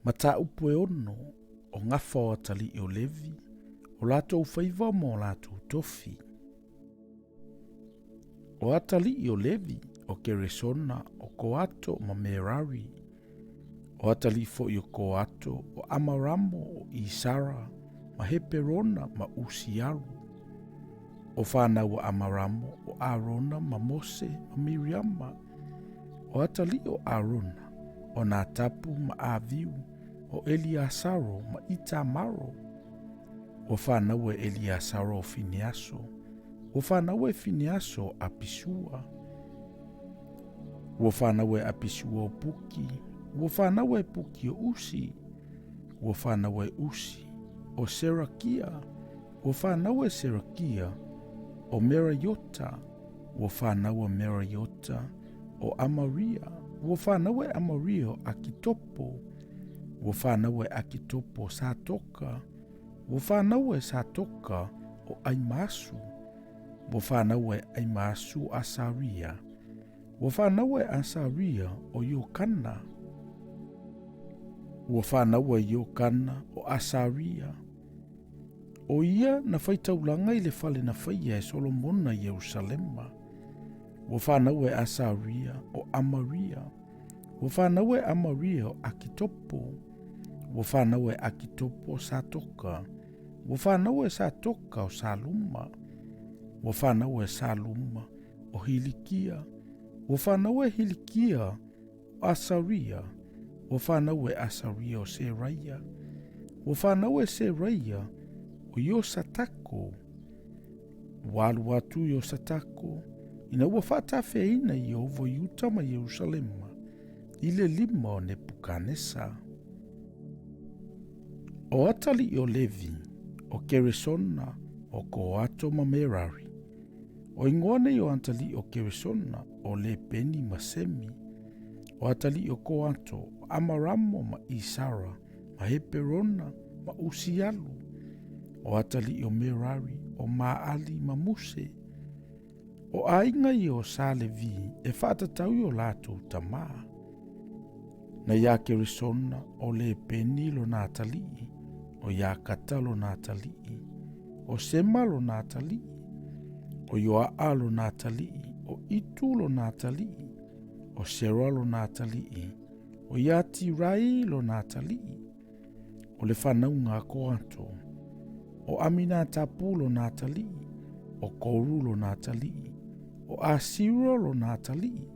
Mataupu e ono, o gafa o atalii o Levi, o latou faiva ma o latou tofi. O atalii o Levi, o Keresona, o Koato ma Merari. O atalii foi o Koato, o Amaramo, o Isara, ma Heperona ma Usialu. O fanau a Amaramo, o Arona ma Mose ma Miriama. O atalii o Arona, o Natapu ma Aviu, o Eliasaro ma Itamaro. Ua fanau e Eliasaro o Fineaso, ua fanau e Fineaso o Apisua. Ua fanau e Apisua o Puki, ua fanau e Puki o Usi, ua fanau e Usi o Serakia, ua fanau e Serakia o Meraiota, ua fanau e Meraiota o Amaria, ua fanau e Amaria o Akitopo, ua fanau e Akitopo o Satoka, ua fanau e Satoka o Aimasu, ua fanau e Aimasu o Asaria, ua fanau e Asaria o Iokana, ua fanau e Iokana o Asaria, o ia na faitaulaga i le fale na faia e Solomona i Ierusalema. Ua fanau e Asaria o Amaria, ua fanau e Amaria o Akitopo, ua fanau e Akitopo o Satoka, ua fanau e Satoka o Saluma, ua fanau e Saluma o Hilikia, ua fanau e Hilikia o Asaria, ua fanau e Asaria o Seraia, ua fanau e Seraia o Iosatako, ua alu atu Iosatako, ina ua faatafeaina Ieova i uta ma Ierusalema, i le lima o Nepukanesa. O atalii o Levi, o Keresona, o Koato ma Merari. O ingoa nei o atalii o Keresona, o Lepeni ma Semi. O atalii o Koato, o Amaramo ma Isara, ma Heperona ma Usialu. O atalii o Merari, o Maali ma Muse. O aiga ia o Sa Levi e faatatau i o latou tamā. Na iā Keresona o Lepeni lona atalii, o Iakata lona atalii, o Sema lona atalii, o Ioaa lona atalii, o Itu lona atalii, o Sera lona atalii, o Iatirai lona atalii, o le fanauga a Koato, o Aminatapu lona atalii, o Koru lona atalii, o Asiro lona atalii,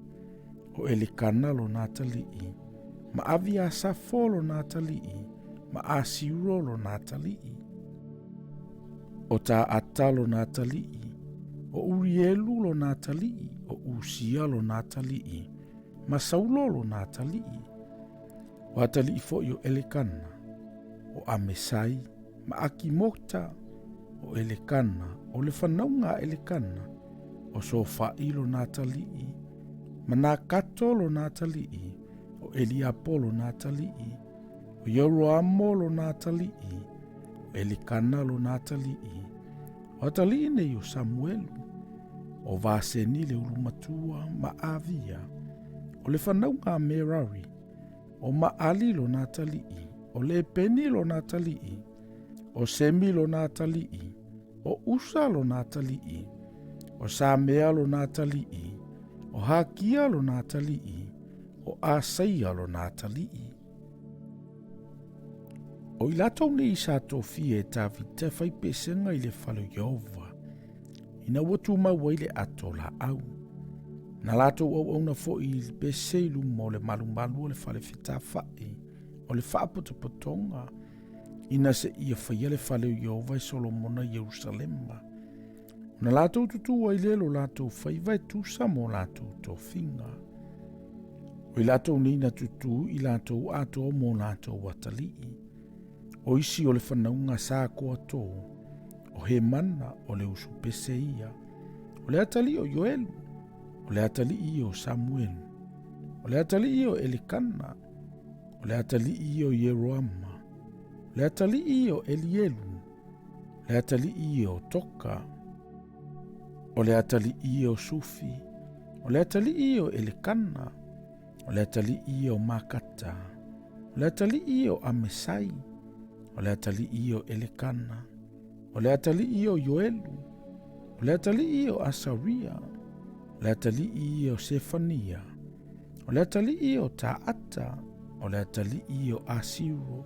o Elikana lona atalii, ma Aviasafo lona atalii, ma Asiro lona atalii, o Taata lona atalii, o Urielu lona atalii, o Usia lona atalii, ma Saulo lona atalii, O atalii foi o Elekana, o Amesai ma Akimota, o Elekana, o le fanauga a Elekana, o Sofai lona atalii, ma Nakato lona atalii, o Eliapo lona atalii, o Ieroamo lona atalii, o Elikana lona atalii, o atalii nei o Samuelu, o Vaseni le ulumatua ma Avia, o le fanauga a Merari, o Maali lona atalii, o Lepeni lona atalii, o Semi lona atalii, o Usa lona atalii, o Samea lona atalii, o Hakia lona atalii, o Asaia lona atalii. O i latou nei sa tofia e Tavita e fai pesega i le fale o Ieova, ina ua tumau ai le ato laau. Na latou auauna foi i le pese i luma o le malumalu o le fale fetafai o le faapotopotoga, ina seia faia le fale o Ieova e Solomona i Ierusalema. Ona latou tutū ai lea lo latou faiva e tusa mo latou tofiga. O i latou nei na tutū i latou atoa mo latou atalii. O isi o le fanauga sa Koatō, o Hemana o le usu pese ia, o le atalii o Ioelu, o le atalii ia o Samuelu, o le atalii ia o Elikana, o le atalii ia o Ieroama, o le atalii ia o Elielu, le atalii ia o Toka, o le atalii ia o Sufi, o le atalii ia o Elekana, o le atalii ia o Makata, O le atalii ia o Amesai, o le atalii ia o Elekana, o le atalii ia o Ioelu, o le atalii ia o Asaria, o le atalii ia o Sefania, o le atalii ia o Taata, o le atalii ia o Asiro,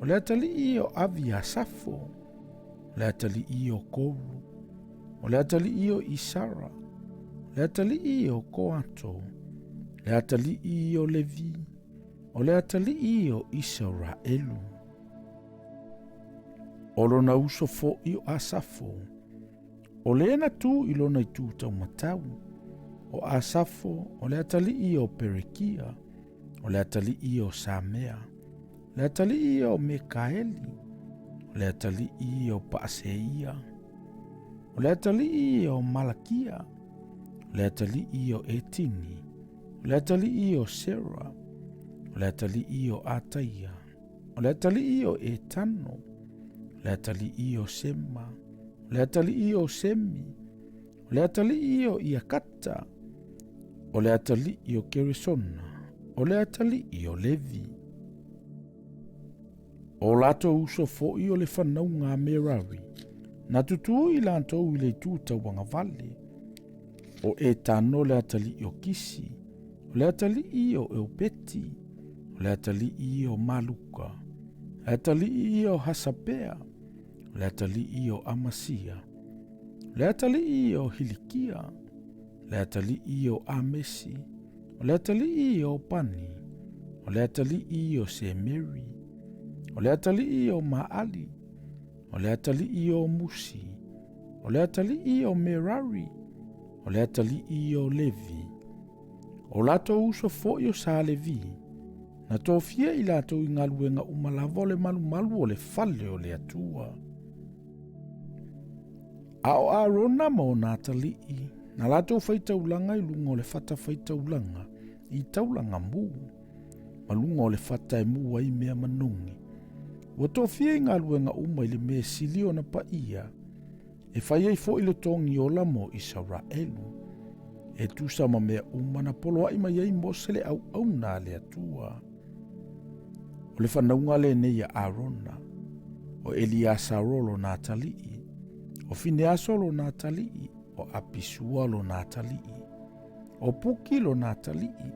o le atalii ia o Aviasafo, o le atalii ia o Koru, o le atalii ia o Isara, o le atalii ia o Koato, o le atalii ia o Levi, o le atalii ia o Isaraelu. O lona uso fo'i o Asafo, o lē na tu i lona itu taumatau, o Asafo o le atalii ia o Perekia, o le atalii ia o Samea, o le atalii ia o Mekaeli, o le atalii ia o Paaseia, o le atalii ia o Malakia, o le atalii ia o Etini, o le atalii ia o Sera, o le atalii ia o Ataia, o le atalii ia o Etano, o le atalii ia o Sema, o le atalii ia o Semi, o le atalii ia o Iakata, o le atalii o Keresona, o le atalii o Levi. O latou uso fo'i o le fanauga a Merari, na tutū i latou i le itu tauagavale, o Etano le atalii o Kisi, o le atalii o Eupeti, o le atalii o Maluka, le atalii o Hasapea, o le atalii o Amasia, o le atalii o Hilikia, le atalii o Amesi, o le atalii o Pani, o le atalii o Semeri, o le atalii o Maali, o le atalii o Musi, o le atalii o Merari, o le atalii o Levi. O latou uso fo'i o Sa Levi, na tofia i latou i galuega uma lava o le malumalu o le fale o le Atua. A o Arona ma ona atalii, na latou faitaulaga i luga o le fata faitaulaga i taulaga mū, ma luga o le fata e mū ai mea manogi. Ua tofia i galuega uma i le mea e sili ona paia, e fai ai fo'i le togi ola mo Isaraelu, e tusa ma mea uma na poloa'i mai ai Mose le auauna a le Atua. O le fanauga lenei a Arona, o Eliasaro lona atalii, o Fineaso lona atalii, o Apisua lona atalii, o Puki lona atalii,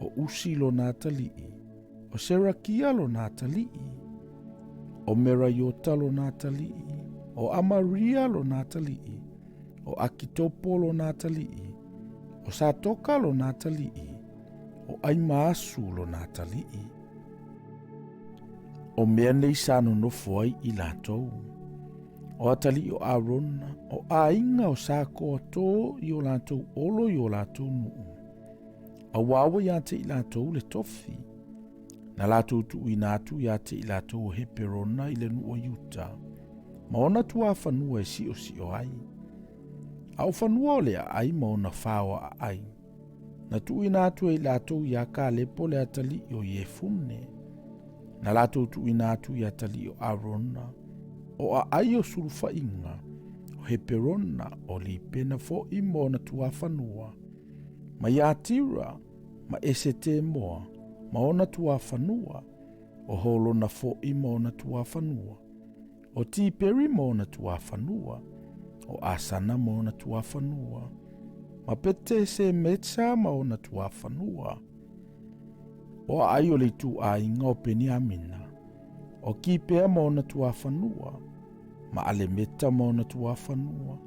o Usi lona atalii, o Serakia lona atalii, o Meraiota lona atalii, o Amaria lona atalii, o Akitopo lona atalii, o Satoka lona atalii, o Aimaasu lona atalii. O mea nei sa nonofo ai i latou. O atalii o Arona, o aiga o Sa Koato i o latou olo i o latou nuu. Auā ua iā te i latou le tofi. Na latou tuuina atu iā te i latou o Heperona i le nuu o Iuta, ma ona tuafanua e siosio ai. A o fanua o le aai ma ona fao aai, na tuuina atu e i latou iā Kalepo le atalii o Iefune. Na latou tuuina atu i atalii o Arona, o aai o sulufaiga, o Heperona, o Lipena fo'i ma ona tuafanua, ma Iatira, ma Esetemoa, ma ona tuafanua, o Holona fo'i ma ona tuafanua, o Tiperi ma ona tuafanua, o Asana ma ona tuafanua, ma Pete Semetsa ma ona tuafanua. O aai o le ituaiga o Peniamina, o Kipea ma ona tuafanua, ma Alemeta ma ona tuafanua,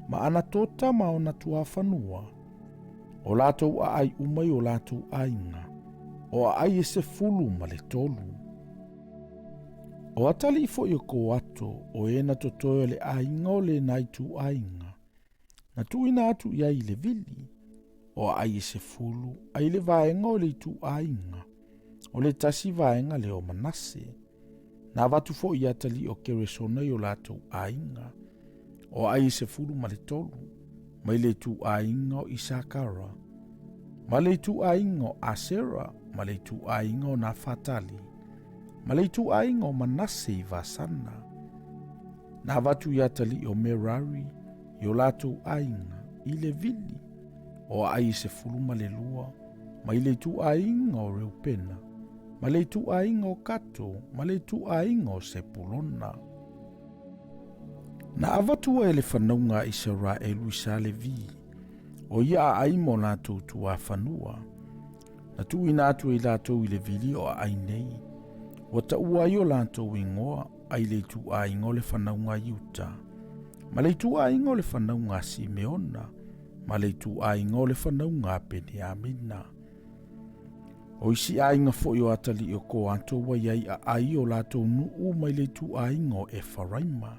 ma Anatota ma ona tuafanua. O latou aai uma i o latou aiga, o aai e 13. O atalii fo'i o Koato, o e na totoe o le aiga o lena ituaiga, na tuuina atu i ai i le vili, o aai e 10, ai le vaega o le ituaiga, o le tasi vaega lea o Manase. Na avatu fo'i i atalii o Keresona i o latou aiga, o aai e 13, mai le ituaiga o Isakara, ma le ituaiga o Asera, ma le ituaiga o Nafatali, ma le ituaiga o Manase i Vasana. Na avatu i atalii o Merari i o latou aiga i le vili, o aai e 12, mai le ituaiga o Reupena, ma le ituaiga o Kato, ma le ituaiga o Sepulona. Na avatua e le fanauga a Isaraelu i sa Levi, o ia aai ma o latou tuafanua. Na tuuina atu e i latou i le vili o aai nei, ua taua ai o latou igoa ai le ituaiga o le fanauga a Iuta, ma le ituaiga o le fanauga a Simeona, ma le ituaiga o le fanauga a Peniamina. O isi aiga foi o atalii o Koato ua i ai aai o latou nuu mai le ituaiga o Efaraima.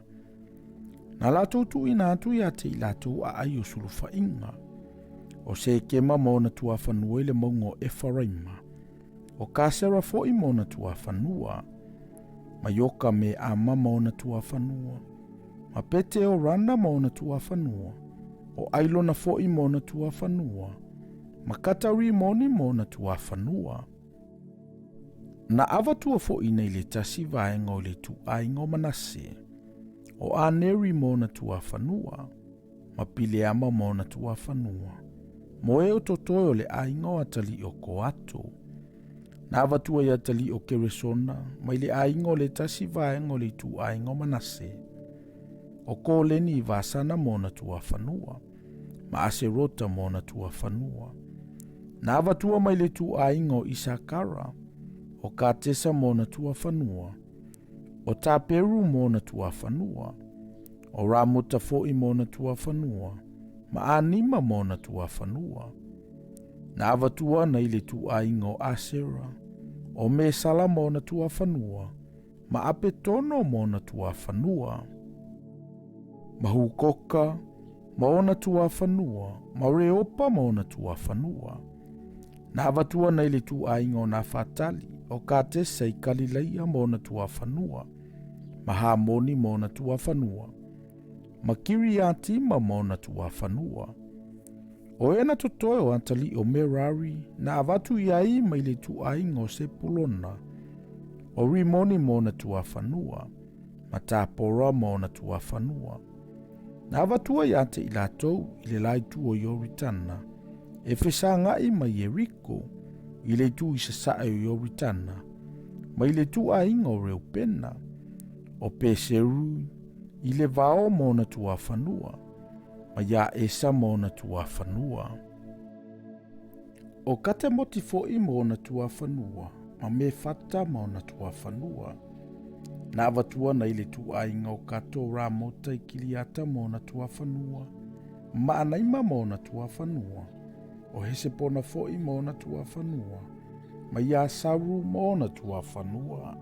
Na latou tuuina atu ia te i latou aai o sulufaiga, o Sekema ma ona tuafanua i le mauga o Efaraima, o Kasera foi ma ona tuafanua, ma Ioka me Ama ma ona tuafanua, ma Pete o Rana ma ona tuafanua, o Ailona foi ma ona tuafanua, ma Katarimoni ma ona tuafanua. Na avatua foi nei le tasi vaega o le ituaiga o Manase, o Aneri ma ona tuafanua, ma Pileama ma ona tuafanua, mo e o totoe o le aiga o atalii o Koato. Na avatua i atalii o Keresona mai le aiga o le tasi vaega o le ituaiga o Manase, o Koleni i Vasana ma ona tuafanua, ma Aserota ma ona tuafanua. Na avatua mai le ituaiga o Isakara, o Katesa ma ona tuafanua, o Taperu ma ona tuafanua, o Ramota foi ma ona tuafanua, ma Anima ma ona tuafanua. Na avatua na i le ituaiga o Asera, o Mesala ma ona tuafanua, ma Apetono ma ona tuafanua, ma Hukoka ma ona tuafanua, ma Reopa ma ona tuafanua. Na avatua na i le ituaiga o Nafatali, o Katesa i Kalilaia ma ona tuafanua, ma Hamoni ma ona tuafanua, ma Kiriatima ma ona tuafanua. O e na totoe o atalii o Merari na avatu i ai mai le ituaiga o Sepulona, o Rimoni ma ona tuafanua, ma Tapora ma ona tuafanua. Na avatua ia te i latou i le la itu o Ioritana, e fesagai ma Ieriko i le itu i sasae o Ioritana, mai le ituaiga o Reupena, o Peseru i le vao ma ona tuafanua, ma ia Esa ma ona tuafanua. O Katemoti foi ma ona tuafanua, ma Mefata ma ona tuafanua. Na avatua na i le ituaiga o Kato Ramota i Kiliata ma ona tuafanua, ma Anaima ma ona tuafanua, o Hesepona foi ma ona tuafanua, ma Iasaru ma ona tuafanua.